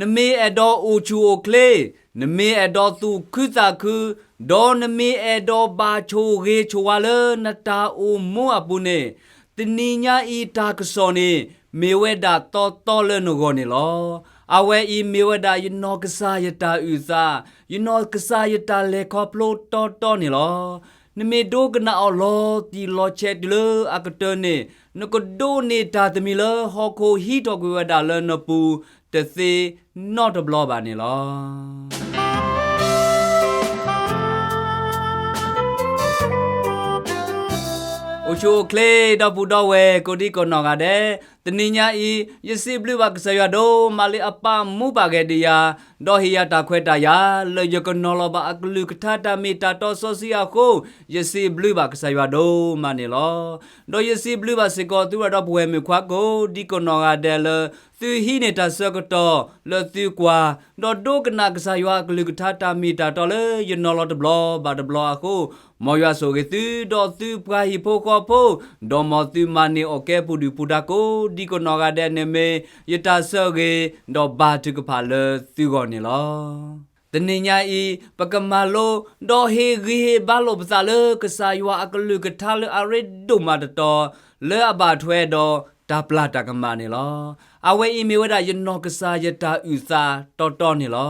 နမ့ၢ်အဲၣ်ဒိးအိၣ်ဆူၣ်အိၣ်ချ့, နမ့ၢ်အဲၣ်ဒိးသူၣ်ခုသးခု, ဒီးနမ့ၢ်အဲၣ်ဒိးဘၣ်ဆိၣ်ဂ့ၤဆိၣ်ဝါလၢနတၢ်အိၣ်မူအပူၤန့ၣ်, တနံၤညါအံၤတၢ်ကစီၣ်န့ၣ် မ့ၢ်ဝဲဒၣ်တီတီလၢနဂီၢ်န့ၣ်လီၤ. အဝဲအံၤမ့ၢ်ဝဲဒၣ်ယနီၢ်ကစၢ်ယတၢ်အုၣ်သး, ယနီၢ်ကစၢ်ယတၢ်လဲၤခီဖျိတီတီန့ၣ်လီၤ. နမ့ၢ်ဒိကနၣ်အီၤလီၤတံၢ်လီၤဆဲးတုၤလၢအကတၢၢ်န့ၣ်, နကဒိးန့ၢ်တၢ်တမံၤလၢဟီၣ်ခိၣ်ဟံးထီၣ်ကွံာ်ဝဲဒၣ်လၢနပူၤ တသ့နီတဘျီဘၣ်န့ၣ်လီၤ. အိၣ်ဆူၣ်အိၣ်ချ့ ဒီပုၢ်ဒီဝဲၢ်ကိးဒံကိးနီၢ်ဂၤဒဲး, တနံၤညါအံၤ ယစံးဘျုးဘၣ်ကစၢ်ယွၤဒိၣ်မးလၢအပာ်မူပာ်ဂဲၤဒံးယၤ, ဒီးဟ့ၣ်ယၤတၢ်ခွဲးတၢ်ယာ် လၢယကနီၤလီၤဘၣ်အကလုၢ်ကထါတၢ်မ့ၢ်တၢ်တီစီဆှံအဃိ, ယစံးဘျုးဘၣ်ကစၢ်ယွၤဒိၣ်မးန့ၣ်လီၤ. ဒီးယစံးဘျုးဘၣ်စ့ၢ်ကီးသုဝဲဒီပုၢ်ဝဲၢ်မုၣ်ခွါကိးဒံကိးနီၢ်ဂၤဒဲးလၢ သုဟံးန့ၢ်တၢ်ဆၢကတီၢ်လၢသုကွၢ်, ဒီးဒိကနၣ်ကစၢ်ယွၤအကလုၢ်ကထါတၢ်မ့ၢ်တၢ်တီလၢယနီၤလီၤတဘျီဘၣ်တဘျီအဃိ, မ်ယွၤဆိၣ်ဂ့ၤသုဒီးသုပှၤဟံၣ်ဖိဃီဖိ, ဒီးမ်သုမၤန့ၢ်အီၣ်ကဲပူၤဒုၣ်ပူၤဒါကိးဒံကိးနီၢ်ဂၤဒဲးန့ၣ်မ့ၢ်ယတၢ်ဆၢဂ့ၤ, ဒီးဘါထုကဖၣ်လၢသုဂီၢ်န့ၣ်လီၤ. တနံၤညါအံၤ ပကမၤလိ, ဒီးဟ့ၣ်ဂံၢ်ဟ့ၣ်ဘါလိာ်ပသးလၢကစၢ်ယွၤအကလုၢ်ကထါလၢအရ့ဒိၣ်မးတတီၤ, လၢအဘၣ်ထွဲဒီးတၢ်ပျၢ်တၢ်ကမၣ်န့ၣ်လီၤ. အဝဲအံၤမ့ၢ်ဝဲဒၣ်ယနီၢ်ကစၢ်ယတၢ်အုၣ်သးတီတီန့ၣ်လီၤ.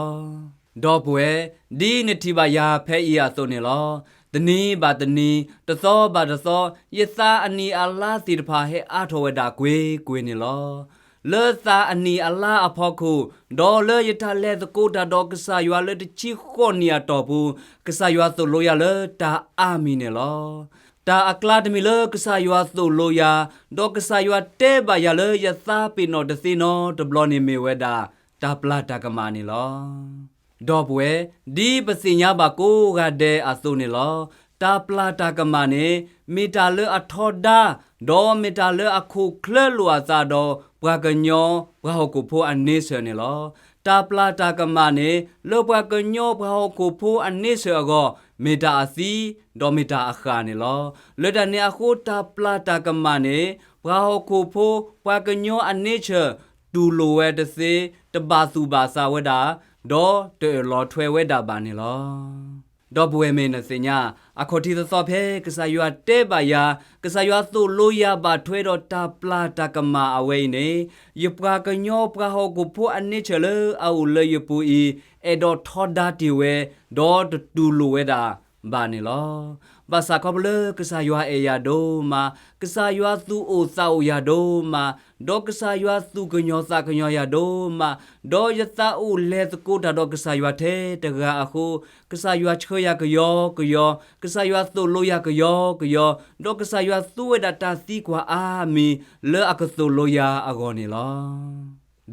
ဒီပုၢ်ဝဲၢ်, ဒ်နထံၣ်ဘၣ်ယၤဖဲအံၤအသိးန့ၣ်လီၤ. တနံၤဘၣ်တနံၤ, တသီဘၣ်တသီ, ယသးအနံၣ်အလါသ့ၣ်တဖၣ်ဟဲအါထီၣ်ဝဲဒၣ်ကွ့ၢ်ကွ့ၢ်န့ၣ်လီၤ. လၢသးအနံၣ်အလါအဖီခိၣ်, ဒီးလၢယတၢ်လဲၤသကိးတၢ်ဒီးကစၢ်ယွၤလၢတဆံဃိးနံၣ်အတီၢ်ပူၤ, ကစၢ်ယွၤသိၣ်လိယၤလၢတၢ်အါမံၤန့ၣ်လီၤ. တၢ်အကျါတမံၤလၢကစၢ်ယွၤသိၣ်လိယၤ, ဒီးကစၢ်ယွၤတဲဘၣ်ယၤလၢယသးပ့ၤနီၣ်တသ့နီတဘျီန့ၣ်မ့ၢ်ဝဲဒၣ် တၢ်ပျၢ်တၢ်ကမၣ်န့ၣ်လီၤ. ဒီပုၢ်ဝဲၢ်, ဒ်ပသ့ၣ်ညါဘၣ်ကိးဂၤဒဲးအသိးန့ၣ်လီၤ. တၢ်ပျၢ်တၢ်ကမၣ်န့ၣ် မ့ၢ်တၢ်လၢအထီဒါ, ဒီးမ့ၢ်တၢ်လၢအခိၣ်ချၢလိာ်အသးဒီးပှၤကညီပှၤဟီၣ်ခိၣ်ဖိအန့ဆၢၣ်န့ၣ်လီၤ. တၢ်ပျၢ်တၢ်ကမၣ်န့ၣ် လၢပှၤကညီပှၤဟီၣ်ခိၣ်ဖိအန့ဆၢၣ်အဂီၢ်, မ့ၢ်တၢ်အသံ, ဒီးမ့ၢ်တၢ်အဃၣ်န့ၣ်လီၤ. လၢတၢ်န့ၣ်အဃိတၢ်ပျၢ်တၢ်ကမၣ်န့ၣ် ပှၤဟီၣ်ခိၣ်ဖိ ပှၤကညီအန့ဆၢၣ် တူၢ်လိာ်ဝဲတသ့, တဘၣ်သူၣ်ဘၣ်သးဝဲဒၣ်, ဒီးတအၢၣ်လီၤထွဲဝဲဒၣ်ဘၣ်န့ၣ်လီၤ. ဒီပုၢ်ဝဲၢ်မ့ၢ်နသ့ၣ်ညါ, အခီၣ်ထံးသီသီဖဲကစၢ်ယွၤတဲဘၣ်ယၤ, ကစၢ်ယွၤသိၣ်လိယၤဘၣ်ထွဲဒီးတၢ်ပျၢ်တၢ်ကမၣ်အဝဲအံၤန့ၣ်, ယပှၤကညီပှၤဟီၣ်ခိၣ်ဖိအန့ဆၢၣ်လၢအအိၣ်လၢယပူၤအံၤ, အဲၣ်ဒိးထီဒါတ့ၢ်ဝဲ, ဒီးတတူၢ်လိာ်ဝဲဒၣ်ဘၣ်န့ၣ်လီၤ. ဘၣ်ဆၣ်ခီဖျိလၢကစၢ်ယွၤအဲၣ်ယၤဒိၣ်မး, ကစၢ်ယွၤသူၣ်အိၣ်သးအိၣ်ယၤဒိၣ်မး, ဒီးကစၢ်ယွၤသူၣ်ကညီၤသးကညီၤယၤဒိၣ်မး, ဒီးယသးအိၣ်လဲၤသကိးတၢ်ဒီးကစၢ်ယွၤထဲတဂၤအဃိ, ကစၢ်ယွၤဆှၢယၤကယီကယီ, ကစၢ်ယွၤသိၣ်လိယၤကယီကယီ, ဒီးကစၢ်ယွၤသူဝဲဒၣ်တၢ်သံကွၢ်အါမံၤလၢအကသိၣ်လိယၤအဂီၢ်န့ၣ်လီၤ.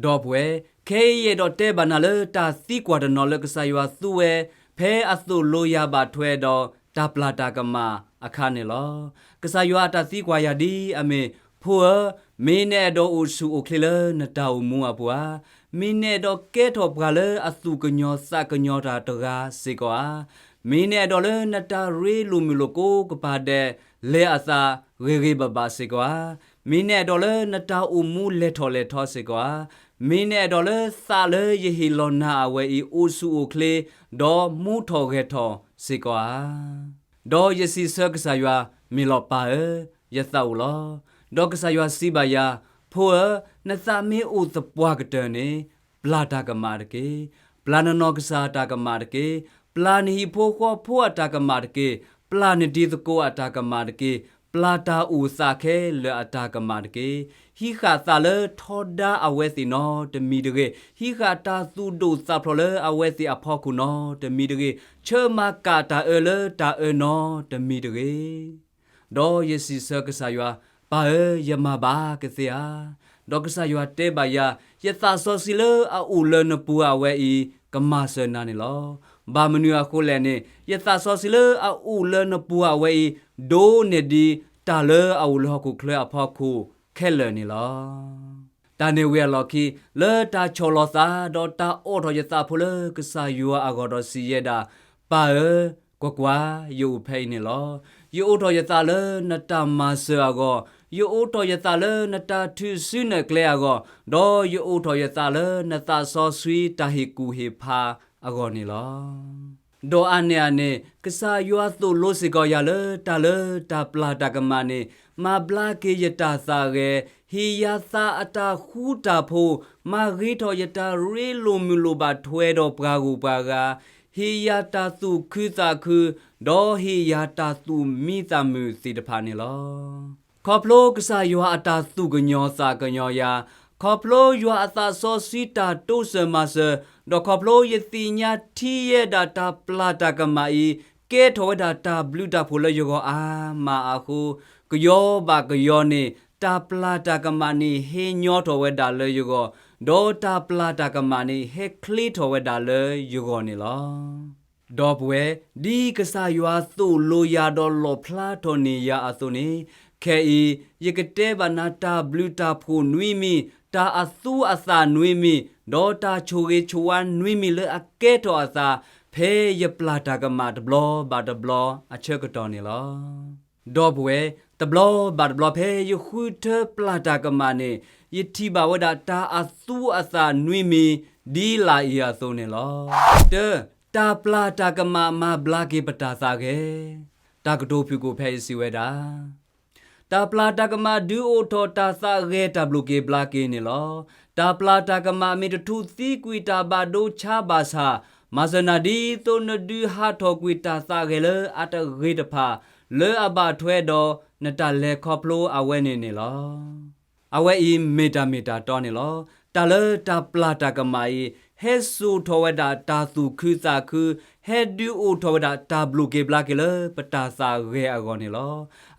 ဒီပုၢ်ဝဲၢ်, ခဲအံၤယအဲၣ်ဒိးတဲဘၣ်နၤလၢတၢ်သံကွၢ်တနီၤလၢကစၢ်ယွၤသူဝဲ, ဖဲအသိၣ်လိယၤဘၣ်ထွဲဒီးတၢ်ပျၢ်တၢ်ကမၣ်အခါန့ၣ်လီၤ. ကစၢ်ယွၤအတၢ်သံကွၢ်ယၤဒ်အမ့ၢ်, ဖိဧၢ, မ့ၢ်နအဲၣ်ဒိးအိၣ်ဆူၣ်အိၣ်ချ့လၢနတၢ်အိၣ်မူအပူၤဧါ, မ့ၢ်နအဲၣ်ဒိးကဲထီၣ်ပှၤလၢအသူၣ်ကညီၤသးကညီၤတၢ်တဂၤစ့ၢ်ကီးဧါ, မ့ၢ်နအဲၣ်ဒိးလၢနတၢ်ရ့လိာ်မုာ်လိာ်ကိးကပၤဒဲး လဲအသးဂ့ၤဂ့ၤဘၣ်ဘၣ်စ့ၢ်ကီးဧါ, မ့ၢ်နအဲၣ်ဒိးလၢနတၢ်အိၣ်မူလဲၤထီၣ်လဲၤထီစ့ၢ်ကီးဧါ, မ့ၢ်နအဲၣ်ဒိးလၢသးလၢယဟ့ၣ်လီၤနၤအဝဲအံၤအိၣ်ဆူၣ်အိၣ်ချ့, ဒီးမူထီၣ်ဂဲၤထီၣ်စ့ၢ်ကီးဧါ. ဒီးယစံးဆၢကစၢ်ယွၤ, မ့ၢ်လီၤပၢ်ဧၢ, ယသးအိၣ်လီၤ. ဒီးကစၢ်ယွၤစံးဘၣ်ယၤ, ဖိဧၢ, နသးမ့ၢ်အိၣ်သပှၢ်ကတၢၢ်န့ၣ်, ပျၢ်တၢ်ကမၣ်တက့ၢ်. ပျၢ်နနီၢ်ကစၢ်အတၢ်ကမၣ်တက့ၢ်. ပျၢ်နဟံၣ်ဖိဃီဖိအတၢ်ကမၣ်တက့ၢ်. ပျၢ်နတံၤသကိးအတၢ်ကမၣ်တက့ၢ်. ပျၢ်တၢ်အိၣ်သးခဲလၢာ်အတၢ်ကမၣ်တက့ၢ်. ဟံးဃာ်သးလၢထီဒါအဝဲသ့ၣ်နီတမံၤတဂ့ၤ. ဟံးဃာ်တၢ်သူၣ်ဒိၣ်သးဖျိးလၢအဝဲသ့ၣ်အဖီခိၣ်နီတမံၤတဂ့ၤ. ဆၢမၤကၢ်တၢ်အၢလၢတၢ်အၢနီတမံၤတဂ့ၤ. ဒီးယစံးဆၢကစၢ်ယွၤ, ပၢ်ဧၢ, ယမၤဘၣ်ကသ့ဧါ. ဒီးကစၢ်ယွၤတဲဘၣ်ယၤ, ယသးစီဆှံလၢအအိၣ်လၢနပူၤအဝဲအံၤ ကမၤစၢၤနၤန့ၣ်လီၤ. ဘၣ်မနုၤအဃိလဲၣ်န့ၣ်, ယသးစီဆှံလၢအအိၣ်လၢနပူၤအဝဲအံၤ ဒိးန့ၢ်ဒံးတၢ်လၢအအိၣ်လၢဟီၣ်ခိၣ်ချၢအဖီခိၣ်ခဲလၢာ်န့ၣ်လီၤ. တၢ်န့ၣ်ဝံၤအလီၢ်ခံ, လၢတၢ်ဆီၣ်လီၤသး ဒီးတၢ်အိးထီၣ်ယသးဖိလၢကစၢ်ယွၤအဂီၢ်ဒီးစံးယဲဒၣ်, ပၢ်ဧၢ, ကွၢ်ကွၢ်, ယအိၣ်ဖဲအံၤန့ၣ်လီၤ. ယအိးထီၣ်ယသးလၢနတၢ်မၤစၢၤအဂီၢ်, ယအိးထီၣ်ယသးလၢနတၢ်ထုးစုနဲၣ်ကျဲအဂီၢ်, ဒီးယအိးထီၣ်ယသးလၢနသးစီဆှံတၢ်ဟ့ၣ်ကူၣ်ဟ့ၣ်ဖးအဂီၢ်န့ၣ်လီၤ. ဒီးအါန့ၢ်အန့ၣ် ကစၢ်ယွၤသိၣ်လိစ့ၢ်ကီးယၤလၢတၢ်လၢတၢ်ပျၢ်တၢ်ကမၣ်န့ၣ်, မၤဘျါက့ၤယတၢ်သးဂဲၤ, ဟ့ၣ်ယၤသးအတၢ်ဃူတၢ်ဖိး, မၤဂ့ၤထီၣ်ယတၢ်ရ့လိာ်မုာ်လိာ်ဘၣ်ထွဲဒီးပှၤဂုၤပှၤဂၤ, ဟ့ၣ်ယၤတၢ်သူၣ်ခုသးခု, ဒီးဟ့ၣ်ယၤတၢ်သူၣ်မံသးမုာ်သ့ၣ်တဖၣ်န့ၣ်လီၤ. ခီဖျိကစၢ်ယွၤအတၢ်သူၣ်ကညီၤသးကညီၤယၤ, ခီဖျိယွၤအသးစီဆှံတၢ်တိစၢၤမၤစၢၤ, ဒီးခီဖျိယသ့ၣ်ညါထံယဲၢ်ဒၣ်တၢ်ပျၢ်တၢ်ကမၣ်အံၤ ကဲထီၣ်ဝဲဒၣ်တၢ်ဘျုးတၢ်ဖှိၣ်လၢယဂီၢ်အါမးအဃိ, ကယီဘၣ်ကယီန့ၣ် တၢ်ပျၢ်တၢ်ကမၣ်န့ၣ်ဟဲညီထီၣ်ဝဲဒၣ်လၢယဂီၢ်, ဒီးတၢ်ပျၢ်တၢ်ကမၣ်န့ၣ်ဟဲချ့ထီၣ်ဝဲဒၣ်လၢယဂီၢ်န့ၣ်လီၤ. ဒီပုၢ်ဝဲၢ်, ဒ်ကစၢ်ယွၤသိၣ်လိယၤဒီးလီၣ်ဖျါထီၣ်န့ၢ်ယၤအသိးန့ၣ်, ခဲအံၤ ယကတဲဘၣ်နၤတၢ်ဘျုးတၢ်ဖှိၣ်နွံမံၤ, တၢ်အသူအသၣ်နွံမံၤ, ဒီးတၢ်ဆိၣ်ဂ့ၤဆိၣ်ဝါနွံမံၤလၢအကဲထီၣ်အသး ဖဲယပျၢ်တၢ်ကမၣ်တဘျီဘၣ်တဘျီအဆၢကတီၢ်န့ၣ်လီၤ. ဒီပုၢ်ဝဲၢ်, တဘျီဘၣ်တဘျီဖဲယဃုထၢပျၢ်တၢ်ကမၣ်န့ၣ်, ယထံၣ်ဘၣ်ဝဲဒၣ်တၢ်အသူအသၣ်နွံမံၤ ဒ်လာ်အံၤအသိးန့ၣ်လီၤ. တၢ, တၢ်ပျၢ်တၢ်ကမၣ်မၤဘျါက့ၤပတၢ်သးဂဲၤ. တၢ်ကတိၤဖုၣ်ကိာ်ဖဲအံၤစံးဝဲဒၣ်, တၢ်ပျၢ်တၢ်ကမၣ်ဒုးအိၣ်ထီၣ်တၢ်သးဂဲၤတၢ်ဘျုးက့ၤဘျါက့ၤန့ၣ်လီၤ. တၢ်ပျၢ်တၢ်ကမၣ်မ့ၢ်တထူၣ်သံကွံာ်တၢ်ဘၣ်ဒိဆါဘၣ်ဆၣ်, မၤစၢၤနၤဒ်သိးနဒုးဟးထီၣ်ကွံာ်တၢ်သးဂဲၤလၢအတဂ့ၤတဖၣ် လၢအဘၣ်ထွဲဒီးနတၢ်လဲၤခီဖျိအဝဲန့ၣ်န့ၣ်လီၤ. အဝဲအံၤမ့ၢ်တၢ်မ့ၢ်တၢ်တီန့ၣ်လီၤ. တၢ်လၢတၢ်ပျၢ်တၢ်ကမၣ်အံၤ ဟဲစိာ်ထီၣ်ဝဲဒၣ်တၢ်သူၣ်ခုသးခု, ဟဲဒုးအိၣ်ထီၣ်ဝဲဒၣ်တၢ်ဘျုးက့ၤဘျါက့ၤလၢပတၢ်သးဂဲၤအဂီၢ်န့ၣ်လီၤ.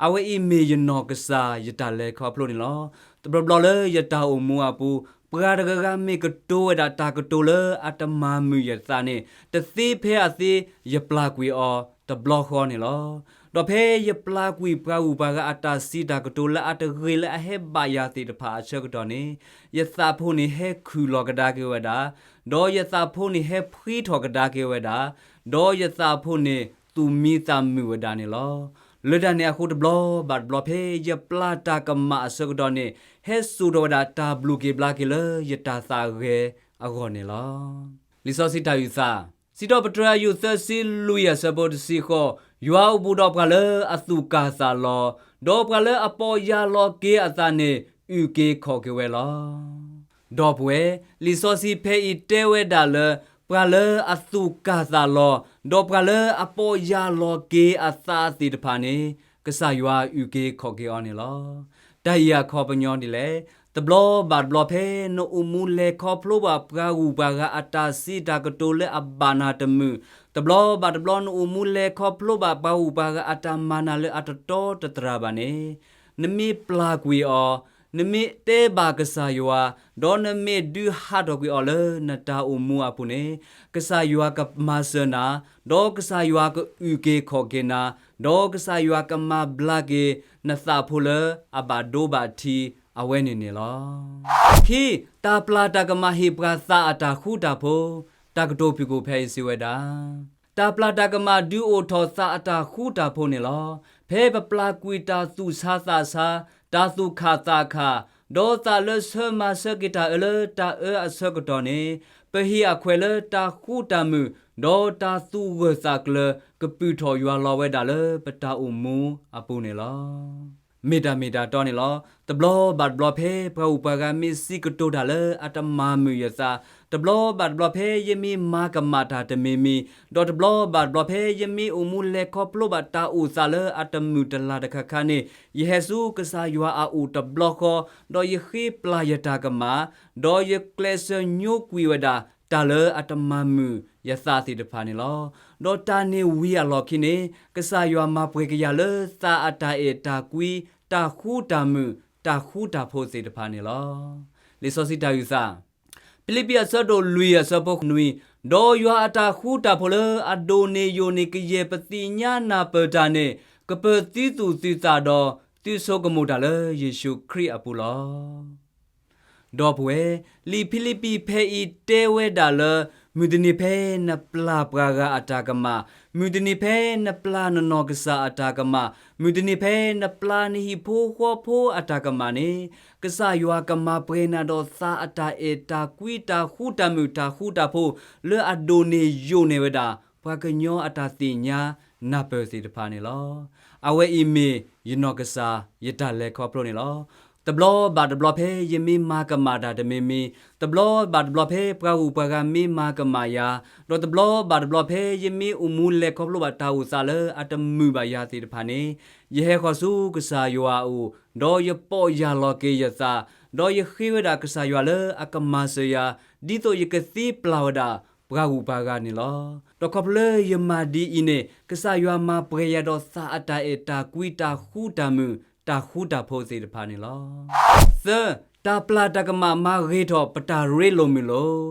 အဝဲအံၤမ့ၢ်ယနီၢ်ကစၢ်ယတၢ်လဲၤခီဖျိန့ၣ်လီၤ. တဘျီဘျီလၢယတၢ်အိၣ်မူအပူၤ, ပှၤတဂၤဂၤမ့ၢ်ကတိၤဝဲဒၣ်တၢ်ကတိၤလၢအတမၤမုာ်ယသးန့ၣ်, တသ့ဖဲအသ့ ယပျၢ်ကွံာ်အီၤတဘျီဃီန့ၣ်လီၤ. ဒီးဖဲယပျၢ်ကွံာ်ပှၤဂုၤပှၤဂၤအတၢ်စံးတၢ်ကတိၤလၢအတဂ့ၤလၢအဟဲဘၣ်ယၤသ့ၣ်တဖၣ်အဆၢကတီၢ်န့ၣ်, ယသးဖိန့ၣ်ဟဲခုၣ်လီၤကဒါက့ၤဝဲဒၣ်, ဒီးယသးဖိန့ၣ်ဟဲဖှံထီၣ်ကဒါက့ၤဝဲဒၣ်, ဒီးယသးဖိန့ၣ်သူၣ်မံသးမုာ်ဝဲဒၣ်န့ၣ်လီၤ. လၢတၢ်န့ၣ်အဃိတဘျီဘၣ်တဘျီဖဲယပျၢ်တၢ်ကမၣ်အဆၢကတီၢ်န့ၣ်, ဟဲစိာ်ထီၣ်ဝဲဒၣ်တၢ်ဘျုးက့ၤဘျါက့ၤလၢယတၢ်သးဂဲၤအဂီၢ်န့ၣ်လီၤ. လံာ်စီဆှံတၢ်အုၣ်သး, စံးထီၣ်ပတြၢၤအယူၢ်သၢဆံလွံၢ်အဆၢဖိတဆံဃိး, ယွၤအိၣ်ဘူးဒီးပှၤလၢအသူၣ်ကၢ်သးလီၤ, ဒီးပှၤလၢအပီၢ်ယၢ်လီၤက့ၤအသးန့ၣ် အုၣ်က့ၤခီၣ်က့ၤဝဲလီၤ. ဒီပုၢ်ဝဲၢ်, လံာ်စီဆှံဖဲအံၤတဲဝဲဒၣ်လၢ ပှၤလၢအသူၣ်ကၢ်သးလီၤ, ဒီးပှၤလၢအပီၢ်ယၢ်လီၤက့ၤအသးသ့ၣ်တဖၣ်န့ၣ်, ကစၢ်ယွၤအုၣ်က့ၤခီၣ်က့ၤအီၤန့ၣ်လီၤ. တၢ်အံၤအခီပညီဒ်လဲၣ်. တဘျီဘၣ်တဘျီဖဲနအိၣ်မူလဲၤခီဖျိဘၣ်ပှၤဂုၤပှၤဂၤအတၢ်စံးတၢ်ကတိၤလၢအဘၣ်နၤတမုာ်, တဘျီဘၣ်တဘျီနအိၣ်မူလဲၤခီဖျိဘၣ်ပှၤဂုၤပှၤဂၤအတၢ်မၤနၤလၢအတတီတတြၢ်ဘၣ်န့ၣ်, နမ့ၢ်ပျၢ်ကွံာ်အီၤ, နမ့ၢ်တဲဘၣ်ကစၢ်ယွၤ, ဒီးနမ့ၢ်ဒုးဟးထီၣ်ကွံာ်အီၤလၢနတၢ်အိၣ်မူအပူၤန့ၣ်, ကစၢ်ယွၤကမၤစၢၤနၤ, ဒီးကစၢ်ယွၤကအုၣ်က့ၤခီၣ်က့ၤနၤ, ဒီးကစၢ်ယွၤကမၤဘျါက့ၤနသးဖိလၢအဘၣ်ဒိဘၣ်ထံးအဝဲန့ၣ်န့ၣ်လီၤ. ခံ, တၢ်ပျၢ်တၢ်ကမၣ်ဟ့ၣ်ပှၤသးအတၢ်ဃူတၢ်ဖိး, တၢ်ကတိၤဖုၣ်ကိာ်ဖဲအံၤစံးဝဲဒၣ်, တၢ်ပျၢ်တၢ်ကမၣ်ဒုးအိၣ်ထီၣ်သးအတၢ်ဃူတၢ်ဖိးန့ၣ်လီၤ. ဖဲပပျၢ်ကွံာ်တၢ်သူၣ်ဆါသးဆါ, တၢ်သူၣ်ခၣ်သးခၣ်, ဒီးသးလၢဆၢမၤဆၢက့ၤတၢ်အၢလၢတၢ်အၢအဆၢကတီၢ်န့ၣ်, ပဟ့ၣ်အခွဲးလၢတၢ်ဃူတၢ်မုာ်, ဒီးတၢ်သူၣ်ဂၢၢ်သးကျၢၤ ကပုၢ်ထီၣ်ယွၤလီၤဝဲဒၣ်လၢပတၢ်အိၣ်မူအပူၤန့ၣ်လီၤ. မ့ၢ်တၢ်မ့ၢ်တၢ်တီန့ၣ်လီၤ. တဘျီဘၣ်တဘျီဖဲပှၤဂုၤပှၤဂၤမ့ၢ်စံးကတိၤတၢ်လၢအတမၤမုာ်ယသး, တဘျီဘၣ်တဘျီဖဲယမ့ၢ်မၤကမၣ်တၢ်တမံၤမံၤ, ဒီးတဘျီဘၣ်တဘျီဖဲယမ့ၢ်အိၣ်မူလဲၤခီဖျိဘၣ်တၢ်အိၣ်သးလၢအတမုာ်တလၤတခါခါန့ၣ်, ယဟဲဆူကစၢ်ယွၤအအိၣ်တဘျီဃီ, ဒီးယဃ့ပျၢ်ယတၢ်ကမၣ်, ဒီးယကျဲးစၢးညိကွံာ်ဝဲဒၣ်တၢ်လၢအတမၤမုာ်ယသးသ့ၣ်တဖၣ်န့ၣ်လီၤ. ဒီးတၢ်န့ၣ်ဝံၤအလီၢ်ခံန့ၣ်, ကစၢ်ယွၤမၤပှဲၤက့ၤယၤလၢသးအတၢ်အဲၣ်တၢ်ကွံ, တၢ်ဃူတၢ်မုာ်, တၢ်ဃူတၢ်ဖိးသ့ၣ်တဖၣ်န့ၣ်လီၤ. လံာ်စီဆှံတၢ်အုၣ်သး, ဖံလံးပံးအဆၢဒိၣ်လွံၢ်အဆၢဖိနွံ, ဒီးယွၤအတၢ်ဃူတၢ်ဖိးလၢအဒိၣ်န့ၢ်ယိာ်န့ၢ်ကယဲၢ်ပသ့ၣ်ညါနၢ်ပၢၢ်တၢ်န့ၣ်, ကပၢၤသုသူၣ်သုသးဒီးသုဆိကမိၣ်တၢ်လၢယ့ၣ်ၡူးခရံာ်အပူၤလီၤ. ဒီပုၢ်ဝဲၢ်, လံာ်ဖံလံးပံးဖဲအံၤတဲဝဲဒၣ်လၢ မုၢ်တနံၤဖဲနပျၢ်ပှၤဂၤအတၢ်ကမၣ်, မုၢ်တနံၤဖဲနပျၢ်နနီၢ်ကစၢ်အတၢ်ကမၣ်, မုၢ်တနံၤဖဲနပျၢ်နဟံၣ်ဖိဃီဖိအတၢ်ကမၣ်န့ၣ်, ကစၢ်ယွၤကမၤပှဲၤနၤဒီးသးအတၢ်အဲၣ်တၢ်ကွံတၢ်ဃူတၢ်မုာ်တၢ်ဃူတၢ်ဖိး လၢအဒိၣ်န့ၢ်ယိာ်န့ၢ်ဝဲဒၣ် ပှၤကညီအတၢ်သ့ၣ်ညါနၢ်ပၢၢ်သ့ၣ်တဖၣ်န့ၣ်လီၤ. အဝဲအံၤမ့ၢ်ယနီၢ်ကစၢ်ယတၢ်လဲၤခီဖျိန့ၣ်လီၤ. တဘျီဘၣ်တဘျီဖဲယမ့ၢ်မၤကမၣ်တၢ်တမံၤမံၤ, တဘျီဘၣ်တဘျီဖဲပှၤဂုၤပှၤဂၤမ့ၢ်မၤကမၣ်ယၤ, ဒီးတဘျီဘၣ်တဘျီဖဲယမ့ၢ်အိၣ်မူလဲၤခီဖျိဘၣ်တၢ်အိၣ်သးလၢအတမုာ်ဘၣ်ယၤသ့ၣ်တဖၣ်န့ၣ်, ယဟဲဃီၤဆူကစၢ်ယွၤအအိၣ်, ဒီးယပီၢ်ယၢ်လီၤက့ၤယသး, ဒီးယဃ့ဝဲဒၣ်ကစၢ်ယွၤလၢအကမၤစၢၤယၤ, ဒ်သိးယကသ့ပျၢ်ဝဲဒၣ်ပှၤဂုၤပှၤဂၤန့ၣ်လီၤ. ဒီးခီဖျိလၢယမၤဒ်အံၤန့ၣ်, ကစၢ်ယွၤမၤပှဲၤယၤဒီးသးအတၢ်အဲၣ်တၢ်ကွံတၢ်ဃူတၢ်မုာ်တၢ်ဃူတၢ်ဖိးသ့ၣ်တဖၣ်န့ၣ်လီၤ. သၢ, တၢ်ပျၢ်တၢ်ကမၣ်မၤဂ့ၤထီၣ်ပတၢ်ရ့လိာ်မုာ်လိာ်,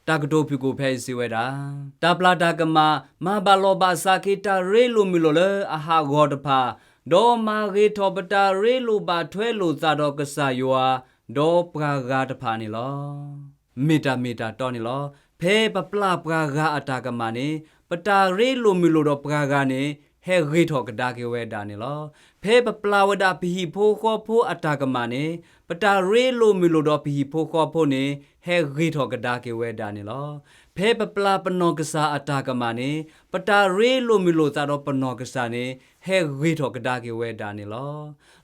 တၢ်ကတိၤဖုၣ်ကိာ်ဖဲအံၤစံးဝဲဒၣ်, တၢ်ပျၢ်တၢ်ကမၣ် မၤဘၣ်လီၢ်ဘၣ်စးက့ၤတၢ်ရ့လိာ်မုာ်လိာ်လၢအဟးဂီၤတဖၣ်, ဒီးမၤဂ့ၤထီၣ်ပတၢ်ရ့လိာ်ဘၣ်ထွဲလိာ်သးဒီးကစၢ်ယွၤ, ဒီးပှၤဂၤတဖၣ်န့ၣ်လီၤ. မ့ၢ်တၢ်မ့ၢ်တၢ်တီန့ၣ်လီၤ. ဖဲပပျၢ်ပှၤဂၤအတၢ်ကမၣ်န့ၣ်, ပတၢ်ရ့လိာ်မုာ်လိာ်ဒီးပှၤဂၤန့ၣ် ဟဲဂ့ၤထီၣ်ကဒါက့ၤဝဲဒၣ်န့ၣ်လီၤ. ဖဲပပျၢ်ဝဲဒၣ်ပဟံၣ်ဖိဃီဖိအတၢ်ကမၣ်န့ၣ်, ပတၢ်ရ့လိာ်မုာ်လိာ်ဒီးပဟံၣ်ဖိဃီဖိန့ၣ် ဟဲဂ့ၤထီၣ်ကဒါက့ၤဝဲဒၣ်န့ၣ်လီၤ. ဖဲပပျၢ်ပနီၢ်ကစၢ်အတၢ်ကမၣ်န့ၣ်, ပတၢ်ရ့လိာ်မုာ်လိာ်သးဒီးပနီၢ်ကစၢ်န့ၣ် ဟဲဂ့ၤထီၣ်ကဒါက့ၤဝဲဒၣ်န့ၣ်လီၤ.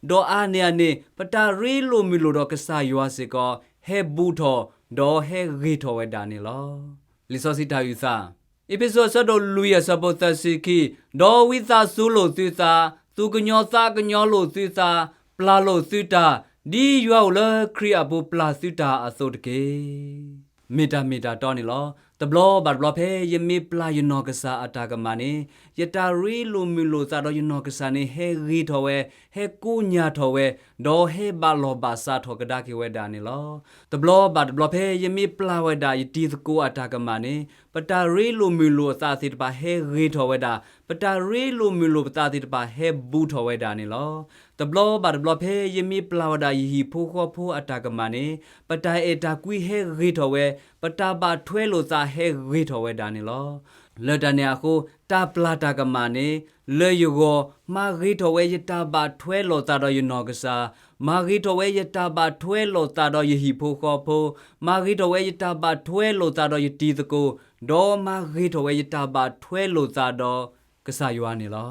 ဒီးအါန့ၢ်အန့ၣ်, ပတၢ်ရ့လိာ်မုာ်လိာ်ဒီးကစၢ်ယွၤစ့ၢ်ကီး ဟဲဘူးထီၣ်, ဒီးဟဲဂ့ၤထီၣ်ဝဲဒၣ်န့ၣ်လီၤ. လံာ်စီဆှံတၢ်အုၣ်သး, အ့းဖ့းစူးအဆၢဒိၣ်လွံၢ်အဆၢဖိသၢဆံခံ, ဒီးဝံသးစူၤလိာ်သုသး, သူၣ်ကညီၤသးကညီၤလိာ်သုသး, ပျၢ်လိာ်သုတၢ်, ဒ်ယွၤအိၣ်လၢခရံာ်အပူၤပျၢ်သုတၢ်အသိးတက့ၢ်. မ့ၢ်တၢ်မ့ၢ်တၢ်တီန့ၣ်လီၤ. တဘျီဘၣ်တဘျီဖဲယမ့ၢ်ပျၢ်ယနီၢ်ကစၢ်အတၢ်ကမၣ်န့ၣ်, ယတၢ်ရ့လိာ်မုာ်လိာ်သးဒီးယနီၢ်ကစၢ်န့ၣ် ဟဲဂ့ၤထီၣ်ဝဲ, ဟဲကိညၢ်ထီၣ်ဝဲ, ဒီးဟဲဘၣ်လီၢ်ဘၣ်စးထီၣ်ကဒါက့ၤဝဲဒၣ်န့ၣ်လီၤ. တဘျီဘၣ်တဘျီဖဲယမ့ၢ်ပျၢ်ဝဲဒၣ်ယတံၤသကိးအတၢ်ကမၣ်န့ၣ်, ပတၢ်ရ့လိာ်မုာ်လိာ်အသးသ့ၣ်တဖၣ်ဟဲဂ့ၤထီၣ်ဝဲဒၣ်, ပတၢ်ရ့လိာ်မုာ်လိာ်ပသးသ့ၣ်တဖၣ်ဟဲဘူးထီၣ်ဝဲဒၣ်န့ၣ်လီၤ. တဘျီဘၣ်တဘျီဖဲယမ့ၢ်ပျၢ်ဝဲဒၣ်ယဟံၣ်ဖိဃီဖိအတၢ်ကမၣ်န့ၣ်, ပတၢ်အဲၣ်တၢ်ကွံဟဲဂ့ၤထီၣ်ဝဲ, ပတၢ်ဘၣ်ထွဲလိာ်သးဟဲဂ့ၤထီၣ်ဝဲဒၣ်န့ၣ်လီၤ. လၢတၢ်န့ၣ်အဃိ, တၢ်ပျၢ်တၢ်ကမၣ်န့ၣ်, လၢယဂီၢ်, မၤဂ့ၤထီၣ်ဝဲယတၢ်ဘၣ်ထွဲလိာ်သးဒီးယနီၢ်ကစၢ်, မၤဂ့ၤထီၣ်ဝဲယတၢ်ဘၣ်ထွဲလိာ်သးဒီးယဟံၣ်ဖိဃီဖိ, မၤဂ့ၤထီၣ်ဝဲယတၢ်ဘၣ်ထွဲလိာ်သးဒီးယတံၤသကိး, ဒီးမၤဂ့ၤထီၣ်ဝဲယတၢ်ဘၣ်ထွဲလိာ်သးဒီးကစၢ်ယွၤန့ၣ်လီၤ.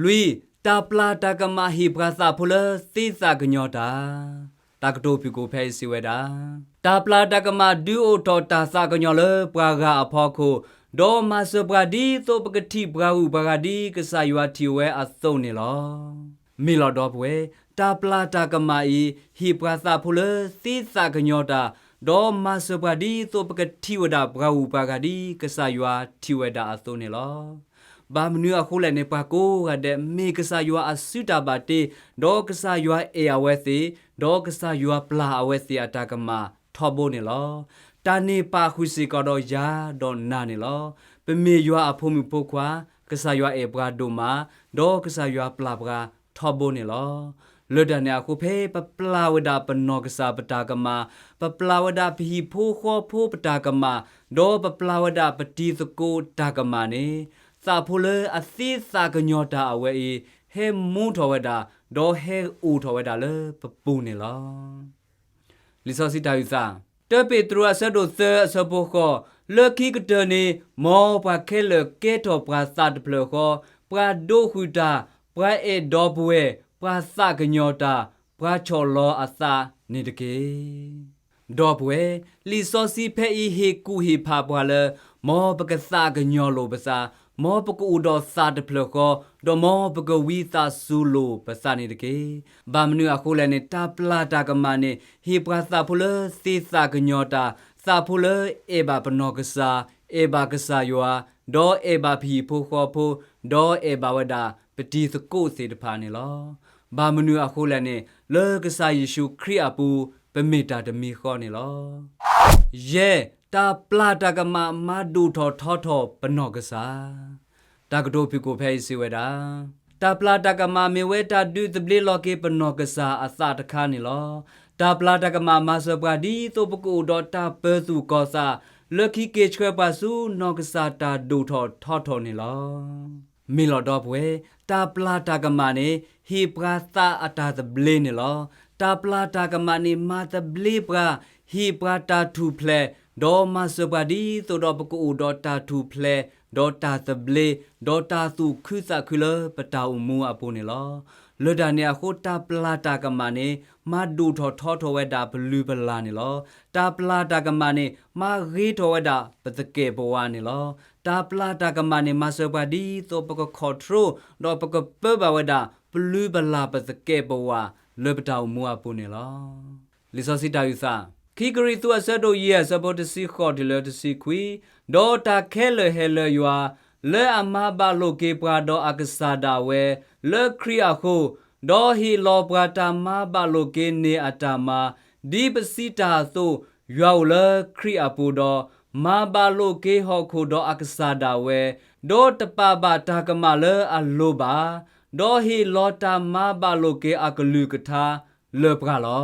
လွံၢ်, တၢ်ပျၢ်တၢ်ကမၣ်ဟ့ၣ်ပှၤသးဖိလၢသ့သးကညီၤတၢ်. တၢ်ကတိၤဖုၣ်ကိာ်ဖဲအံၤစံးဝဲဒၣ်, တၢ်ပျၢ်တၢ်ကမၣ်ဒုးအိၣ်ထီၣ်တၢ်သးကညီၤလၢပှၤဂၤအဖီခိၣ်, ဒီးမၤစၢၤပှၤဒ်သိးပကထံၣ်ပှၤဂုၤပှၤဂၤဒ်ကစၢ်ယွၤထံၣ်ဝဲအသိးန့ၣ်လီၤ. မ့ၢ်လီၤဒီပုၢ်ဝဲၢ်, တၢ်ပျၢ်တၢ်ကမၣ်အံၤ ဟ့ၣ်ပှၤသးဖိလၢသ့သးကညီၤတၢ်, ဒီးမၤစၢၤပှၤဒ်သိးပကထံၣ်ဝဲဒၣ်ပှၤဂုၤပှၤဂၤဒ်ကစၢ်ယွၤထံၣ်ဝဲဒၣ်အသိးန့ၣ်လီၤ. ဘၣ်မနုၤအဃိလဲၣ်န့ၣ် ပှၤကိးဂၤဒဲးမ့ၢ်ကစၢ်ယွၤအစုတၢ်ဘၣ်တ့, ဒီးကစၢ်ယွၤအဲၣ်အဝဲသ့ၣ်, ဒီးကစၢ်ယွၤပျၢ်အဝဲသ့ၣ်အတၢ်ကမၣ်ထီဘိန့ၣ်လီၤ. တၢ်န့ၣ်ပာ်ဃုာ်စ့ၢ်ကီးဒီးယၤဒီးနၤန့ၣ်လီၤ. ပမ့ၢ်ယွၤအဖိမုၣ်ဖိခွါ, ကစၢ်ယွၤအဲၣ်ပှၤဒိၣ်မး, ဒီးကစၢ်ယွၤပျၢ်ပှၤထီဘိန့ၣ်လီၤ. လၢတၢ်န့ၣ်အဃိ ဖဲပပျၢ်ဝဲဒၣ်ပနီၢ်ကစၢ်ပတၢ်ကမၣ်, ပပျၢ်ဝဲဒၣ်ပဟံၣ်ဖိဃီဖိပတၢ်ကမၣ်, ဒီးပပျၢ်ဝဲဒၣ်ပတံၤသကိးတၢ်ကမၣ်န့ၣ်, သးဖိလၢအသ့သးကညီၤတၢ်အဝဲအံၤ, ဟဲမူထီၣ်ဝဲဒၣ်, ဒီးဟဲအိၣ်ထီၣ်ဝဲဒၣ်လၢပပူၤန့ၣ်လီၤ. လံာ်စီဆှံတၢ်အုၣ်သး, တၢပ့းတရူးအဆၢဒိၣ်သၢအဆၢဖိဃိး, လၢခံကတၢၢ်န့ၣ် မ်ပှၤခဲလၢာ်ကဲထီၣ်ပှၤသးတဖျၢၣ်ဃီ, ပှၤဒိးဃုာ်တၢ်, ပှၤအဲၣ်ဒီပုၢ်ဝဲၢ်, ပှၤသးကညီၤတၢ်, ပှၤဆီၣ်လီၤအသးန့ၣ်တက့ၢ်. ဒီပုၢ်ဝဲၢ်, လံာ်စီဆှံဖဲအံၤဟ့ၣ်ကူၣ်ဟ့ၣ်ဖးပှၤလၢ မ်ပကသးကညီၤလိာ်ပသး, မ်ပကအိၣ်ဒီးသးတဖျၢၣ်ဃီ, ဒီးမ်ပကဝံသးစူၤလိာ်ပသးန့ၣ်တက့ၢ်. ဘၣ်မနုၤအဃိလဲၣ်န့ၣ် တၢ်ပျၢ်တၢ်ကမၣ်န့ၣ် ဟ့ၣ်ပှၤသးဖိလၢသ့သးကညီၤတၢ်, သးဖိလၢအဲၣ်ဘၣ်ပနီၢ်ကစၢ်, အဲၣ်ဘၣ်ကစၢ်ယွၤ, ဒီးအဲၣ်ဘၣ်ပဟံၣ်ဖိဃီဖိ, ဒီးအဲၣ်ဘၣ်ဝဲဒၣ်ပတံၤသကိးသ့ၣ်တဖၣ်န့ၣ်လီၤ. ဘၣ်မနုၤအဃိလဲၣ်န့ၣ် လၢကစၢ်ယ့ၣ်ၡူးခရံာ်အပူၤ ပမ့ၢ်တၢ်တမံၤဃီန့ၣ်လီၤ. ယဲၢ်, တၢ်ပျၢ်တၢ်ကမၣ်မၤဒိၣ်ထီၣ်ထီထီၣ်ပနီၢ်ကစၢ်. တၢ်ကတိၤဖုၣ်ကိာ်ဖဲအံၤစံးဝဲဒၣ်, တၢ်ပျၢ်တၢ်ကမၣ်မ့ၢ်ဝဲတၢ်ဒုးသဘျ့လီၤက့ၤပနီၢ်ကစၢ်အသးတခါန့ၣ်လီၤ. တၢ်ပျၢ်တၢ်ကမၣ်မၤစၢၤပှၤဒ်သိးပကအိၣ်ဒီးတၢ်ပၢၤသူၣ်ကီၢ်သး, လၢခံက့ၤဆှၢပှၤဆူနီၢ်ကစၢ်တၢ်ဒိၣ်ထီၣ်ထီထီၣ်န့ၣ်လီၤ. မ့ၢ်လီၤဒီပုၢ်ဝဲၢ်, တၢ်ပျၢ်တၢ်ကမၣ်န့ၣ် ဟ့ၣ်ပှၤသးအတၢ်သဘျ့န့ၣ်လီၤ. တၢ်ပျၢ်တၢ်ကမၣ်န့ၣ် မၤသဘျ့ပှၤ, ဟ့ၣ်ပှၤတၢ်ထူၣ်ဖျဲး, ဒီးမၤစၢၤပှၤဒ်သိးဒီးပကအိၣ်ဒီးတၢ်ထူၣ်ဖျဲး, ဒီးတၢ်သဘျ့, ဒီးတၢ်သူၣ်ခုသးခုလၢပတၢ်အိၣ်မူအပူၤန့ၣ်လီၤ. လၢတၢ်န့ၣ်အဃိ တၢ်ပျၢ်တၢ်ကမၣ်န့ၣ် မၤဒိၣ်ထီၣ်ထီထီၣ်ဝဲဒၣ်ပလုၢ်ပလၢ်န့ၣ်လီၤ. တၢ်ပျၢ်တၢ်ကမၣ်န့ၣ် မၤဂ့ၤထီၣ်ဝဲဒၣ်ပသကဲာ်ပဝးန့ၣ်လီၤ. တၢ်ပျၢ်တၢ်ကမၣ်န့ၣ် မၤစၢၤပှၤဒ်သိးပက control ဒီးပကပၢဘၣ်ဝဲဒၣ် ပလုၢ်ပလၢ်ပသကဲာ်ပဝး လၢပတၢ်အိၣ်မူအပူၤန့ၣ်လီၤ. လံာ်စီဆှံတၢ်အုၣ်သး, ခံကရံၣ်သူးအဆၢဒိၣ်ယဲၢ်အဆၢဖိတဆံဃိးတုၤလၢတဆံခွံ, ဒီးတၢ်ခဲလၢာ်ဟဲလၢယွၤ, လၢအမၤဘၣ်လိာ်က့ၤပှၤဒီးအကစၢ်ဒၣ်ဝဲ လၢခရံာ်အဃိ, ဒီးဟ့ၣ်လီၤပှၤတၢ်မၤဘၣ်လိာ်က့ၤန့ၢ်အတၢ်မၤ, ဒ်ပစံးတၢ်အသိး, ယွၤအိၣ်လၢခရံာ်အပူၤဒီး, မၤဘၣ်လိာ်က့ၤဟီၣ်ခိၣ်ဒီးအကစၢ်ဒၣ်ဝဲ, ဒီးတပာ်ဘၣ်တၢ်ကမၣ်လၢအလိၤဘၣ်, ဒီးဟ့ၣ်လီၤတၢ်မၤဘၣ်လိာ်က့ၤအကလုၢ်ကထါလၢပှၤလီ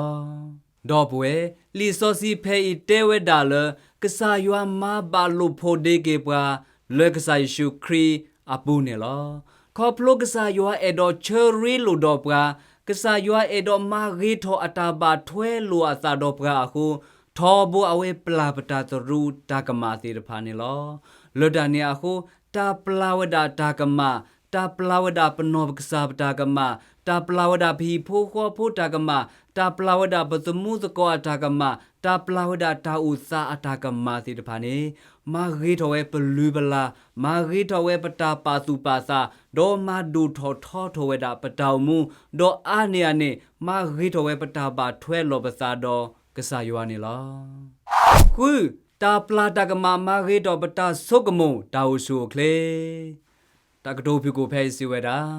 ၤ. ဒီပုၢ်ဝဲၢ်, လံာ်စီဆှံဖဲအံၤတဲဝဲဒၣ်လၢ ကစၢ်ယွၤမၤဘၣ်လိာ်ဖိးဒ့က့ၤပှၤ လၢကစၢ်ယ့ၣ်ၡူးခရံာ်အပူၤန့ၣ်လီၤ. ခီဖျိကစၢ်ယွၤအဲၣ်ဒိးဆၢရ့လိာ်ဒီးပှၤ, ကစၢ်ယွၤအဲၣ်ဒိးမၤဂ့ၤထီၣ်အတၢ်ဘၣ်ထွဲလိာ်အသးဒီးပှၤအဃိ, ထီဘိအဝဲပျၢ်ပတၢ်သရူးတၢ်ကမၣ်သ့ၣ်တဖၣ်န့ၣ်လီၤ. လၢတၢ်န့ၣ်အဃိ, တၢ်ပျၢ်ဝဲဒၣ်တၢ်ကမၣ်, တၢ်ပျၢ်ဝဲဒၣ်ပနီၢ်ပကစၢ်ပတၢ်ကမၣ်, တၢ်ပျၢ်ဝဲဒၣ်ပဟံၣ်ဖိဃီဖိတၢ်ကမၣ်, တၢ်ပျၢ်ဝဲဒၣ်ပသမူသကိးအတၢ်ကမၣ်, တၢ်ပျၢ်ဝဲဒၣ်တၢ်အိၣ်သးအတၢ်ကမၣ်သ့ၣ်တဖၣ်န့ၣ်, မၤဂ့ၤထီၣ်ဝဲပလုၢ်ပလၢ်, မၤဂ့ၤထီၣ်ဝဲပတၢ်ပာ်သူၣ်ပာ်သး, ဒီးမၤဒိၣ်ထီၣ်ထီထီၣ်ဝဲဒၣ်ပတၢ်အိၣ်မူ, ဒီးအါန့ၢ်အန့ၣ်, မၤဂ့ၤထီၣ်ဝဲပတၢ်ဘၣ်ထွဲလိာ်ပသးဒီးကစၢ်ယွၤန့ၣ်လီၤ. ဃု, တၢ်ပျၢ်တၢ်ကမၣ်မၤဂ့ၤထီၣ်ပတၢ်ဆိကမိၣ်တၢ်အိၣ်ဆူၣ်အိၣ်ချ့, တၢ်ကတိၤဖုၣ်ကိာ်ဖဲအံၤစံးဝဲဒၣ်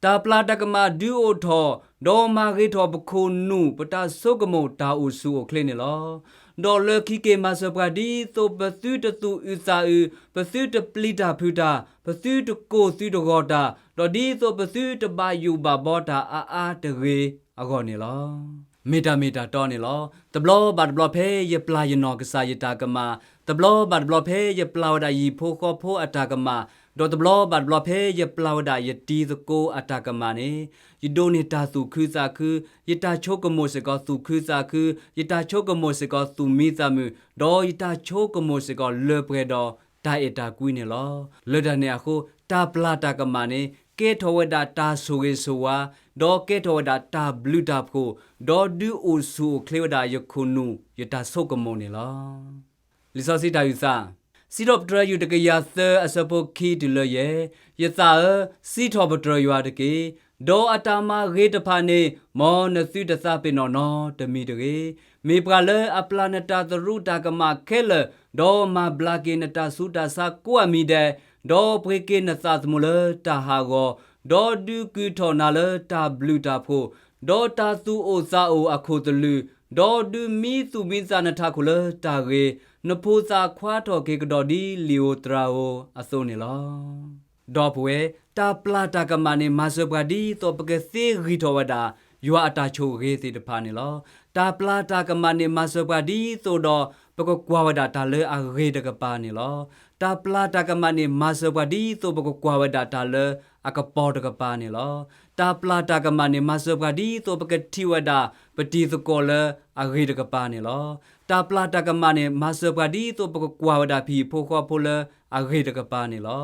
တၢ်ပျၢ်တၢ်ကမၣ်ဒုးအိၣ်ထီၣ်, ဒီးမၤဂ့ၤထီၣ်ပခိၣ်နူာ်ပတၢ်ဆိကမိၣ်တၢ်အိၣ်ဆူၣ်အိၣ်ချ့န့ၣ်လီၤ. ဒီးလၢခံက့ၤမၤစၢၤပှၤဒ်သိးပသုတသူၣ်အုးသးအုး, ပသုတပျံၤတၢ်ဖုးတၢ်, ပသုတကိၢ်သုတဂီၤတၢ်, ဒီးဒ်သိးပသုတဘၣ်ယိၣ်ဘၣ်ဘီတၢ်အါအါတဂ့ၤအဂီၢ်န့ၣ်လီၤ. မ့ၢ်တၢ်မ့ၢ်တၢ်တီန့ၣ်လီၤ. တဘျီဘၣ်တဘျီဖဲယပျၢ်ယနီၢ်ကစၢ်ယတၢ်ကမၣ်, တဘျီဘၣ်တဘျီဖဲယပျၢ်ဝဲဒၣ်ယဟံၣ်ဖိဃီဖိအတၢ်ကမၣ်, ဒီးတဘျီဘၣ်တဘျီဖဲယပျၢ်ဝဲဒၣ်ယတံၤသကိးအတၢ်ကမၣ်န့ၣ်, ယဒိးန့ၢ်တၢ်သူၣ်ခုသးခု, ယတၢ်ဆိကမိၣ်စ့ၢ်ကီးသူၣ်ခုသးခု, ယတၢ်ဆိကမိၣ်စ့ၢ်ကီးသူၣ်မံသးမုာ်, ဒီးယတၢ်ဆိကမိၣ်စ့ၢ်ကီးလၢပှဲၤဒီးတၢ်အဲၣ်တၢ်ကွံန့ၣ်လီၤ. လၢတၢ်န့ၣ်အဃိ, တၢ်ပျၢ်တၢ်ကမၣ်န့ၣ် ကဲထီၣ်ဝဲဒၣ်တၢ်ဆိၣ်ဂ့ၤဆိၣ်ဝါ, ဒီးကဲထီၣ်ဝဲဒၣ်တၢ်ဘျုးတၢ်ဖှိၣ်, ဒီးဒုးအိၣ်ဆူၣ်အိၣ်ချ့ဝဲဒၣ်ယခိၣ်နူာ်ယတၢ်ဆိကမိၣ်န့ၣ်လီၤ. လံာ်စီဆှံတၢ်အုၣ်သး, စံးထီၣ်ပတြၢၤယွၤတကယၤသၢအဆၢဖိခံတုၤလၢယဲၢ်, ယသးဧၢ, စံးထီၣ်ပတြၢၤယွၤတက့ၢ်. ဒီးအတၢ်မၤဂ့ၤတဖၣ်န့ၣ် မ်နသုတသးပ့ၤနီၣ်နီတမံၤတဂ့ၤ. မ့ၢ်ပှၤလၢအပျၢ်နတၢ်သရူးတၢ်ကမၣ်ခဲလၢာ်, ဒီးမၤဘျါက့ၤနတၢ်ဆူးတၢ်ဆါကိးအမံၤဒဲး, ဒီးပှ့ၤက့ၤနသးသမူလၢတၢ်ဟးဂီၤ, ဒီးဒုးကုာ်ထီၣ်နၤလၢတၢ်ဘျုးတၢ်ဖှိၣ်, ဒီးတၢ်သူၣ်အိၣ်သးအိၣ်အခိၣ်သလုး, ဒီးဒုးမံသူၣ်မံသးနထးခိၣ်လၢတၢ်ဂ့ၤ, နဖိသၣ်ခွါထီၣ်က့ၤကဒီးဒ်လံာ်ဧိၤသရၣ်ဧိၤအသိးန့ၣ်လီၤ. ဒီပုၢ်ဝဲၢ်, တၢ်ပျၢ်တၢ်ကမၣ်န့ၣ် မၤစၢၤပှၤဒ်သိးပကသ့ဂံၢ်ထီၣ်ဝဲဒၣ် ယွၤအတၢ်ဆိၣ်ဂ့ၤသ့ၣ်တဖၣ်န့ၣ်လီၤ. တၢ်ပျၢ်တၢ်ကမၣ်န့ၣ် မၤစၢၤပှၤဒ်သိးဒီး ပကကွၢ်ဝဲဒၣ်တၢ်လၢအဂ့ၤတကပၤန့ၣ်လီၤ. တၢ်ပျၢ်တၢ်ကမၣ်န့ၣ် မၤစၢၤပှၤဒ်သိးပကကွၢ်ဝဲဒၣ်တၢ်လၢအကပီၤတကပၤန့ၣ်လီၤ. တၢ်ပျၢ်တၢ်ကမၣ်န့ၣ် မၤစၢၤပှၤဒ်သိးပကထံၣ်ဝဲဒၣ်ပတံၤသကိးလၢအဂ့ၤတကပၤန့ၣ်လီၤ. တၢ်ပျၢ်တၢ်ကမၣ်န့ၣ် မၤစၢၤပှၤဒ်သိးပကကွၢ်ဝဲဒၣ်ပဟံၣ်ဖိဃီဖိလၢအဂ့ၤတကပၤန့ၣ်လီၤ.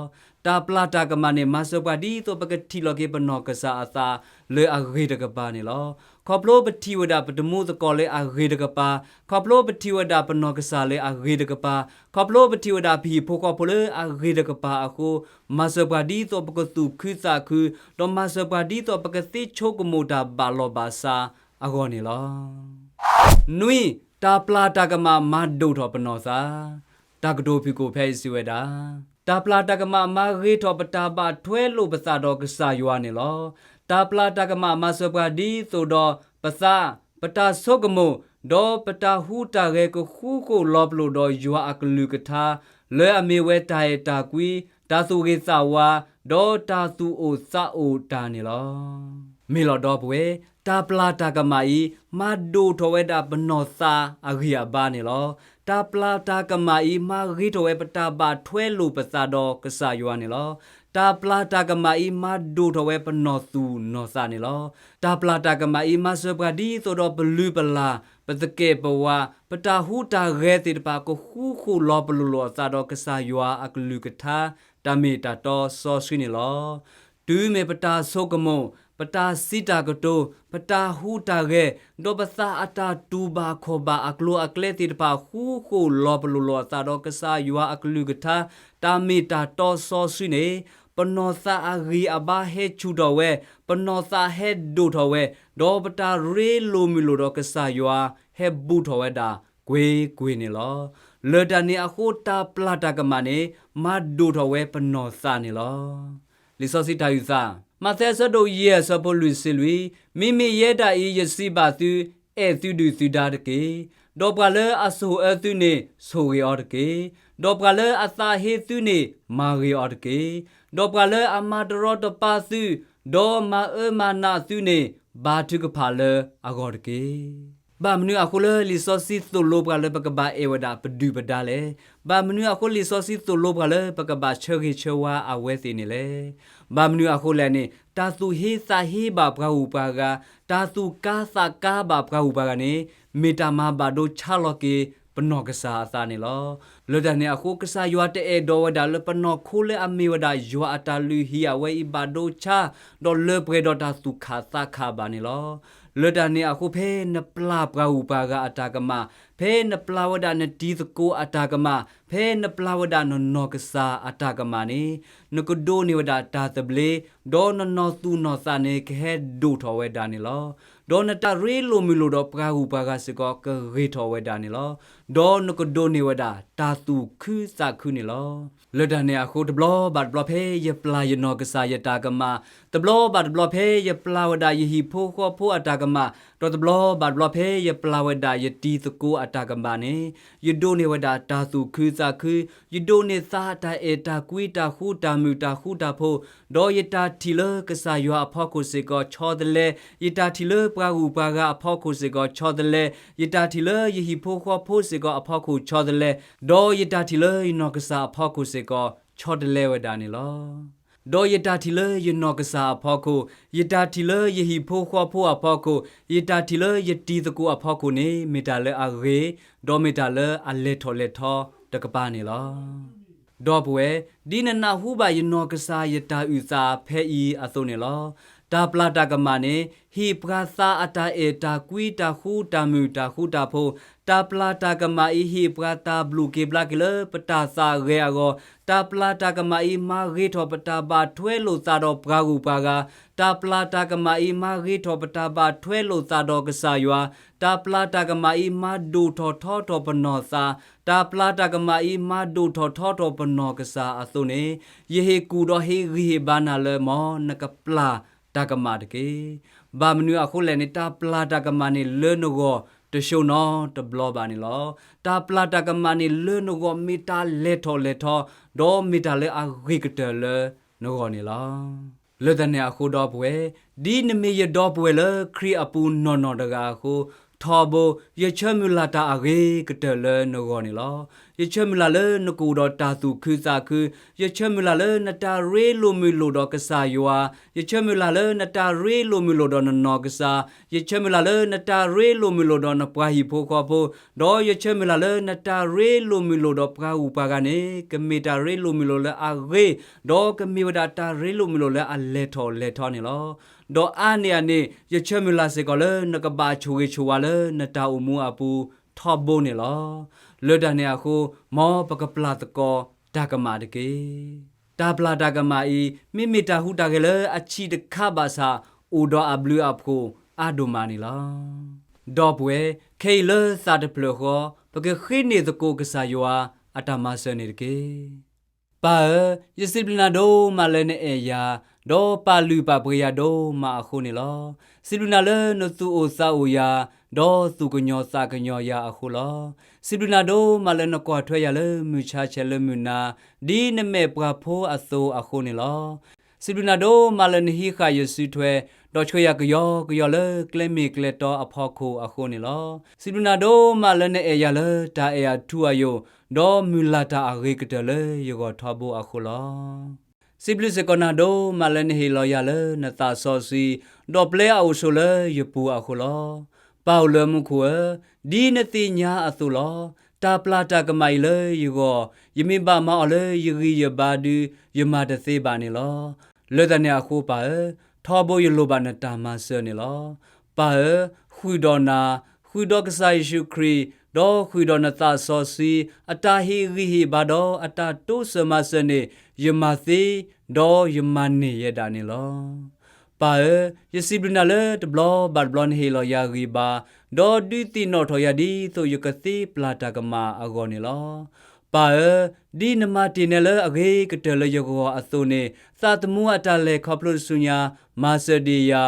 တၢ်ပျၢ်တၢ်ကမၣ်န့ၣ် မၤစၢၤပှၤဒ်သိးပကထံၣ်လီၤက့ၤပနီၢ်ကစၢ်အသးလၢအဂ့ၤတကပၤန့ၣ်လီၤ. ခီဖျိပထံၣ်ဝဲဒၣ်ပတံၤသကိးလၢအဂ့ၤတကပၤ, ခီဖျိပထံၣ်ဝဲဒၣ်ပနီၢ်ကစၢ်လၢအဂ့ၤတကပၤ, ခီဖျိပထံၣ်ဝဲဒၣ်ပဟံၣ်ဖိဃီဖိလၢအဂ့ၤတကပၤအဃိ, မၤစၢၤပှၤဒ်သိးပကသူၣ်ခုသးခု, ဒီးမၤစၢၤပှၤဒ်သိးပကသ့ဆိကမိၣ်တၢ်ဘၣ်လီၢ်ဘၣ်စးအဂီၢ်န့ၣ်လီၤ. နွံ, တၢ်ပျၢ်တၢ်ကမၣ်မၤဒိၣ်ထီၣ်ပနီၢ်သး. တၢ်ကတိၤဖုၣ်ကိာ်ဖဲအံၤစံးဝဲဒၣ်, တၢ်ပျၢ်တၢ်ကမၣ်မၤဂ့ၤထီၣ်ပတၢ်ဘၣ်ထွဲလိာ်ပသးဒီးကစၢ်ယွၤန့ၣ်လီၤ. တၢ်ပျၢ်တၢ်ကမၣ်မၤစၢၤပှၤဒ်သိးဒီး ပသး, ပတၢ်ဆိကမိၣ်, ဒီးပတၢ်ဟူးတၢ်ဂဲၤကဃူဃီၣ်လီၤပလိာ်ဒီးယွၤအကလုၢ်ကထါ, လၢအမ့ၢ်ဝဲတၢ်အဲၣ်တၢ်ကွံ, တၢ်သူၣ်ဂ့ၤသးဝါ, ဒီးတၢ်သူၣ်အိၣ်သးအိၣ်တၢ်န့ၣ်လီၤ. မ့ၢ်လီၤဒီပုၢ်ဝဲၢ်, တၢ်ပျၢ်တၢ်ကမၣ်အံၤ မၤဒိၣ်ထီၣ်ဝဲဒၣ်ပနီၢ်သးအဂံၢ်အဘါန့ၣ်လီၤ. တၢ်ပျၢ်တၢ်ကမၣ်အံၤ မၤဂ့ၤထီၣ်ဝဲပတၢ်ဘၣ်ထွဲလိာ်ပသးဒီးကစၢ်ယွၤန့ၣ်လီၤ. တၢ်ပျၢ်တၢ်ကမၣ်အံၤ မၤဒိၣ်ထီၣ်ဝဲပနီၢ်သူၣ်နီၢ်သးန့ၣ်လီၤ. တၢ်ပျၢ်တၢ်ကမၣ်အံၤ မၤစၢၤပှၤဒ်သိးဒီးပလုၢ်ပလၢ်, ပသကဲးပဝး, ပတၢ်ဟူးတၢ်ဂဲၤသ့ၣ်တဖၣ် ကဃူဃီၣ်လီၤပလိာ်လိာ်အသးဒီးကစၢ်ယွၤအကလုၢ်ကထါ တၢ်မ့ၢ်တၢ်တီစီဆှံန့ၣ်လီၤ. တုၤမ့ၢ်ပတၢ်ဆိကမိၣ်, ပတၢ်စံးတၢ်ကတိၤ, ပတၢ်ဟူးတၢ်ဂဲၤ, ဒီးပသးအတၢ်တူၢ်ဘၣ်ခီၣ်ဘၣ်အကျိၤအကျဲသ့ၣ်တဖၣ် ဃူဃီၣ်လီၤပလိာ်လိာ်အသးဒီးကစၢ်ယွၤအကလုၢ်ကထါ တၢ်မ့ၢ်တၢ်တီစီဆှံန့ၣ်, ပနီၢ်သးအဂံၢ်အဘါဟဲဆူၣ်ထီၣ်ဝဲ, ပနီၢ်သးဟဲဒိၣ်ထီၣ်ဝဲ, ဒီးပတၢ်ရ့လိာ်မုာ်လိာ်ဒီးကစၢ်ယွၤ ဟဲဘူးထီၣ်ဝဲဒၣ်ကွ့ၢ်ကွ့ၢ်န့ၣ်လီၤ. လၢတၢ်န့ၣ်အဃိ တၢ်ပျၢ်တၢ်ကမၣ်န့ၣ် မၤဒိၣ်ထီၣ်ဝဲပနီၢ်သးန့ၣ်လီၤ. လံာ်စီဆှံတၢ်အုၣ်သး, မးသဲအဆၢဒိၣ်ယဲၢ်အဆၢဖိလွံၢ်ဆံလွံၢ်, မ့မ့ၢ်ယဲဒၣ်အံၤ ယစံးဘၣ်သု, အဲၣ်သုဒုၣ်သုဒါတက့ၢ်. ဒီးပှၤလၢအဆိၣ်အၢသုန့ၣ် ဆိၣ်ဂ့ၤအီၤတက့ၢ်. ဒီးပှၤလၢအသးဟ့သုန့ၣ် မၤဂ့ၤအီၤတက့ၢ်. ဒီးပှၤလၢအမၤတရီတပါသု, ဒီးမၤအၢမၤနးသုန့ၣ် ဘါထုကဖၣ်လၢအဂီၢ်တက့ၢ်. ဘၣ်မနုၤအဃိလၢလံာ်စီဆှံသိၣ်လိပှၤလၢပကဘၣ်အဲၣ်ဝဲဒၣ်ပဒုၣ်ပဒါလဲၣ်. ဘၣ်မနုၤအဃိလံာ်စီဆှံသိၣ်လိပှၤလၢပကဘၣ်ဆၢဂ့ၤဆၢဝါအဝဲသ့ၣ်န့ၣ်လဲၣ်. ဘၣ်မနုၤအဃိလဲၣ်န့ၣ် တၢ်သူၣ်ဟ့သးဟ့ဘၣ်ပှၤဂုၤပှၤဂၤ, တၢ်သူၣ်ကါသးကါဘၣ်ပှၤဂုၤပှၤဂၤန့ၣ် မ့ၢ်တၢ်မၤဘၣ်ဒိဆါလီၤက့ၤပနီၢ်ကစၢ်အသးန့ၣ်လီၤ. လၢတၢ်န့ၣ်အဃိ ကစၢ်ယွၤတအဲၣ်ဒိးဝဲဒၣ်လၢပနီၢ်ခိလၢအမ့ၢ်ဝဲဒၣ်ယွၤအတၢ်လုၢ်ဟံၣ်အဝဲအံၤဘၣ်ဒိဆါ, ဒီးလၢပှဲၤဒီးတၢ်သူၣ်ခးသးခးဘၣ်န့ၣ်လီၤ. လၢတၢ်န့ၣ်အဃိ ဖဲနပျၢ်ပှၤဂုၤပှၤဂၤအတၢ်ကမၣ်, ဖဲနပျၢ်ဝဲဒၣ်နတံၤသကိးအတၢ်ကမၣ်, ဖဲနပျၢ်ဝဲဒၣ်နနီၢ်ကစၢ်အတၢ်ကမၣ်န့ၣ် နကဒိးန့ၢ်ဝဲဒၣ်တၢ်သဘျ့, ဒီးနနီၢ်သူၣ်နီၢ်သးန့ၣ် ကဟဲဒိၣ်ထီၣ်ဝဲဒၣ်န့ၣ်လီၤ. ဒီးနတၢ်ရ့လိာ်မုာ်လိာ်ဒီးပှၤဂုၤပှၤဂၤစ့ၢ်ကီး ကဂ့ၤထီၣ်ဝဲဒၣ်န့ၣ်လီၤ. ဒီးနကဒိးန့ၢ်ဝဲဒၣ်တၢ်သူၣ်ခုသးခုန့ၣ်လီၤ. လၢတၢ်န့ၣ်အဃိ တဘျီဘၣ်တဘျီဖဲယပျၢ်ယနီၢ်ကစၢ်ယတၢ်ကမၣ်, တဘျီဘၣ်တဘျီဖဲယပျၢ်ဝဲဒၣ်ယဟံၣ်ဖိဃီဖိအတၢ်ကမၣ်, ဒီးတဘျီဘၣ်တဘျီဖဲယပျၢ်ဝဲဒၣ်ယတံၤသကိးအတၢ်ကမၣ်န့ၣ် ယဒိးန့ၢ်ဝဲဒၣ်တၢ်သူၣ်ခုသးခု, ယဒိးန့ၢ်သးအတၢ်အဲၣ်တၢ်ကွံတၢ်ဃူတၢ်မုာ်တၢ်ဃူတၢ်ဖိး, ဒီးယတၢ်ထံၣ်လၢကစၢ်ယွၤအဖီခိၣ်စ့ၢ်ကီးဆီတလဲ, ယတၢ်ထံၣ်လၢပှၤဂုၤပှၤဂၤအဖီခိၣ်စ့ၢ်ကီးဆီတလဲ, ယတၢ်ထံၣ်လၢယဟံၣ်ဖိဃီဖိစ့ၢ်ကီးအဖီခိၣ်ဆီတလဲ, ဒီးယတၢ်ထံၣ်လၢယနီၢ်ကစၢ်အဖီခိၣ်စ့ၢ်ကီးဆီတလဲဝဲဒၣ်န့ၣ်လီၤ. ဒီးယတၢ်ထံၣ်လၢယနီၢ်ကစၢ်အဖီခိၣ်, ယတၢ်ထံၣ်လၢယဟံၣ်ဖိဃီဖိအဖီခိၣ်, ယတၢ်ထံၣ်လၢယတံၤသကိးအဖီခိၣ်န့ၣ် မ့ၢ်တၢ်လၢအဂ့ၤ, ဒီးမ့ၢ်တၢ်လၢအလဲၤထီၣ်လဲၤထီတကပၤန့ၣ်လီၤ. ဒီပုၢ်ဝဲၢ်, ဒ်နနၢ်ဟူဘၣ်ယနီၢ်ကစၢ်ယတၢ်အုၣ်သးဖဲအံၤအသိးန့ၣ်လီၤ. တၢ်ပျၢ်တၢ်ကမၣ်န့ၣ် ဟ့ၣ်ပှၤသးအတၢ်အဲၣ်တၢ်ကွံတၢ်ဃူတၢ်မုာ်တၢ်ဃူတၢ်ဖိး, တၢ်ပျၢ်တၢ်ကမၣ်အံၤ ဟ့ၣ်ပှၤတၢ်ဘျုးက့ၤဘျါက့ၤလၢပတၢ်သးဂဲၤအဂီၢ်, တၢ်ပျၢ်တၢ်ကမၣ်အံၤ မၤဂ့ၤထီၣ်ပတၢ်ဘၣ်ထွဲလိာ်သးဒီးပှၤဂုၤပှၤဂၤ, တၢ်ပျၢ်တၢ်ကမၣ်အံၤ မၤဂ့ၤထီၣ်ပတၢ်ဘၣ်ထွဲလိာ်သးဒီးကစၢ်ယွၤ, တၢ်ပျၢ်တၢ်ကမၣ်အံၤ မၤဒိၣ်ထီၣ်ထီထီၣ်ပနီၢ်သး, တၢ်ပျၢ်တၢ်ကမၣ်အံၤ မၤဒိၣ်ထီၣ်ထီထီၣ်ပနီၢ်ကစၢ်အသိးန့ၣ်, ယဟ့ၣ်ကူၣ်ဒီးဟ့ၣ်ဂံၢ်ဟ့ၣ်ဘါနၤလၢ မ်နကပျၢ်တၢ်ကမၣ်တက့ၢ်. ဘၣ်မနုၤအဃိလဲၣ်န့ၣ် တၢ်ပျၢ်တၢ်ကမၣ်န့ၣ်လၢနဂီၢ်တစိၤနီတဘျီဘၣ်န့ၣ်လီၤ. တၢ်ပျၢ်တၢ်ကမၣ်န့ၣ်လၢနဂီၢ် မ့ၢ်တၢ်လဲၤထီၣ်လဲၤထီ, ဒီးမ့ၢ်တၢ်လၢအဂ့ၤကတၢၢ်လၢနဂီၢ်န့ၣ်လီၤ. လၢတၢ်န့ၣ်အဃိ ဒီပုၢ်ဝဲၢ်, ဒ်နမ့ၢ်ယဒီပုၢ်ဝဲၢ်လၢခရံာ်အပူၤနီၢ်နီၢ်တဂၤအဃိ, ထီဘိ, ယဆၢမုၢ်လၢ်တၢ်အဂ့ၤကတၢၢ်လၢနဂီၢ်န့ၣ်လီၤ. ယဆၢမုၢ်လၢ်လၢနကအိၣ်ဒီးတၢ်သူၣ်ခုသးခု, ယဆၢမုၢ်လၢ်လၢနတၢ်ရ့လိာ်မုာ်လိာ်ဒီးကစၢ်ယွၤ, ယဆၢမုၢ်လၢ်လၢနတၢ်ရ့လိာ်မုာ်လိာ်ဒီးနနီၢ်ကစၢ်, ယဆၢမုၢ်လၢ်လၢနတၢ်ရ့လိာ်မုာ်လိာ်ဒီးနပှၤဟံၣ်ဖိဃီဖိ, ဒီးယဆၢမုၢ်လၢ်လၢနတၢ်ရ့လိာ်မုာ်လိာ်ဒီးပှၤဂုၤပှၤဂၤန့ၣ် ကမ့ၢ်တၢ်ရ့လိာ်မုာ်လိာ်လၢအဂ့ၤ, ဒီးကမ့ၢ်ဝဲဒၣ်တၢ်ရ့လိာ်မုာ်လိာ်လၢအလဲၤထီၣ်လဲၤထီန့ၣ်လီၤ. ဒီးအါန့ၢ်အန့ၣ် ယဆၢမုၢ်လၢ်စ့ၢ်ကီးလၢနကဘၣ်ဆိၣ်ဂ့ၤဆိၣ်ဝါလၢနတၢ်အိၣ်မူအပူၤထီဘိန့ၣ်လီၤ. လၢတၢ်န့ၣ်အဃိ, မ်ပကပျၢ်သကိးတၢ်ကမၣ်တက့ၢ်. တၢ်ပျၢ်တၢ်ကမၣ်အံၤ မ့မ့ၢ်တၢ်ဟူးတၢ်ဂဲၤလၢအဆံးတခါဘၣ်ဆၣ် အိၣ်ဒီးအဘျုးအဖှိၣ်အါဒိၣ်မးန့ၣ်လီၤ. ဒီပုၢ်ဝဲၢ်, ခဲအံၤလၢသးတဖျၢၣ်ဃီ, ပကဃ့န့ၢ်သကိးကစၢ်ယွၤအတၢ်မၤစၢၤန့ၣ်တက့ၢ်. ပၢ်ဧၢ, ယစံးဘျုးနၤဒိၣ်မးလၢနအဲၣ်ယၤ, ဒီးပာ်လုၢ်ပာ်ပှ့ၤယၤဒိၣ်မးအဃိန့ၣ်လီၤ. စံးဘျုးနၤလၢနသူၣ်အိၣ်သးအိၣ်ယၤ, ဒီးသူၣ်ကညီၤသးကညီၤယၤအဃိလီၤ. စံးဘျုးနၤဒိၣ်မးလၢနကွၢ်ထွဲယၤလၢမုၢ်ဆါဆဲးလၢမုၢ်နၤ, ဒ်နမဲာ်ပှၤဖိအသိးအဃိန့ၣ်လီၤ. စံးဘျုးနၤဒိၣ်မးလၢနဟံးဃာ်ယစုထွဲ, ဒီးဆှၢယၤကယီကယီလၢကျဲမ့ၢ်ကျဲတီအဖီခိၣ်အဃိန့ၣ်လီၤ. စံးဘျုးနၤဒိၣ်မးလၢနအဲၣ်ယၤလၢတၢ်အဲၣ်အထူအယိာ်, ဒီးမုၢ်လၢ်တၢ်အဂ့ၤကတၢၢ်လၢယဂီၢ်ထီဘိအဃိလီၤ. စံးဘျုးစ့ၢ်ကီးနၤဒိၣ်မးလၢနဟ့ၣ်လီၤယၤလၢနသးစီဆှံ, ဒီးပျဲအအိၣ်ဆိးလၢယပူၤအဃိလီၤ. ပၢ်အိၣ်လၢမူခိၣ်ဧၢ, ဒ်နသ့ၣ်ညါအသိးလီၤ. တၢ်ပျၢ်တၢ်ကမၣ်အံၤလၢယဂီၢ်, ယမ့ၢ်ဘၣ်မၤအီၤလၢယဂံၢ်ယဘါဒု, ယမၤတသ့ဘၣ်န့ၣ်လီၤ. လၢတၢ်န့ၣ်အဃိပၢ်ဧၢ, ထီဘိယလိၣ်ဘၣ်နတၢ်မၤစၢၤန့ၣ်လီၤ. ပၢ်ဧၢ, ဃုာ်ဒီးနၤ, ဃုာ်ဒီးကစၢ်ယ့ၣ်ၡူးခရံာ်, ဒီးဃုာ်ဒီးနသးစီဆှံ, အတၢ်ဟ့ၣ်ဂံၢ်ဟ့ၣ်ဘါဒီးအတၢ်တိစၢၤမၤစၢၤန့ၣ်, ယမၤသ့, ဒီးယမၤန့ၢ်ယဲဒၣ်န့ၣ်လီၤ. ပၢ်ဧၢ, ယစံးဘျုးနၤလၢတဘျီဘၣ်တဘျီနဟ့ၣ်လီၤယၤဂံၢ်ဘါ, ဒီးဒုးသ့ၣ်နီၣ်ထီၣ်ယၤဒ်သိးယကသ့ပျၢ်တၢ်ကမၣ်အဂီၢ်န့ၣ်လီၤ. ပၢ်ဧၢ, ဒ်နမၤတ့ၢ်နဲလၢအဂ့ၤကတၢၢ်လၢယဂီၢ်အသိးန့ၣ်, သးသမူအတၢ်လဲၤခီဖျိတဆူညါ, မၤစၢၤဒံးယၤ,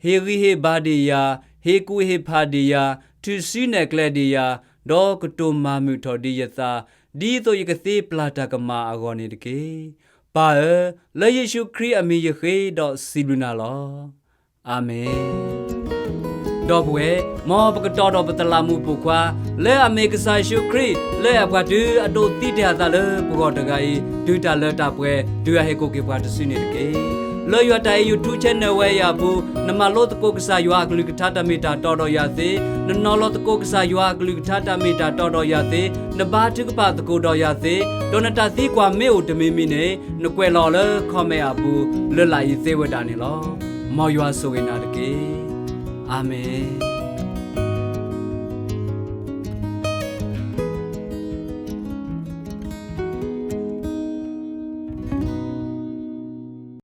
ဟ့ၣ်ဂံၢ်ဟ့ၣ်ဘါဒံးယၤ, ဟ့ၣ်ကူၣ်ဟ့ၣ်ဖးဒံးယၤ, ထုးစုနဲၣ်ကျဲဒံးယၤ, ဒီးကတိၤမၤမုာ်ထီၣ်ဒံးယသး, ဒ်သိးယကသ့ပျၢ်တၢ်ကမၣ်အဂီၢ်န့ၣ်တက့ၢ်. ပၢ်ဧၢ, လၢယ့ၣ်ၡူးခရံာ်အမံၤယဃ့ဒီးစံးဘျုးနၤလီၤ. အၤမ့ၣ်. ဒီပုၢ်ဝဲၢ်, မ်ပကတီၤဒီးပသလးမူးပိာ်ခွါ, လၢအမ့ၢ်ကစၢ်ယ့ၣ်ၡူးခရံာ် လၢအပှၤတုၤအဒိးသံတ့ၢ်အသးလၢပဂီၢ်တဂၤအံၤ, တုၤတၢ်လၢတၢ်ပှဲၤ, တုၤအဟဲကိးက့ၤပှၤတစုန့ၣ်တက့ၢ်. လၢယွၤတၢ်အဲၣ် YouTube channel ဝဲအံၤအပူၤ, နမၤလိသကိးကစၢ်ယွၤအကလုၢ်ကထါတၢ်မ့ၢ်တၢ်တီဒီးယၤသ့, နနီၤလီၤသကိးကစၢ်ယွၤအကလုၢ်ကထါတၢ်မ့ၢ်တၢ်တီဒီးယၤသ့, နဘါထုကဖၣ်သကိးဒီးယၤသ့, ဒီးနတၢ်သံကွၢ်မ့ၢ်အိၣ်တမံၤမံၤန့ၣ်, နကွဲးလီၤအီၤလၢ comment အပူၤ လၢလာ်အံၤသ့ဝဲဒၣ်န့ၣ်လီၤ. မ်ယွၤဆိၣ်ဂ့ၤနၤတက့ၢ်. အၤမ့ၣ်.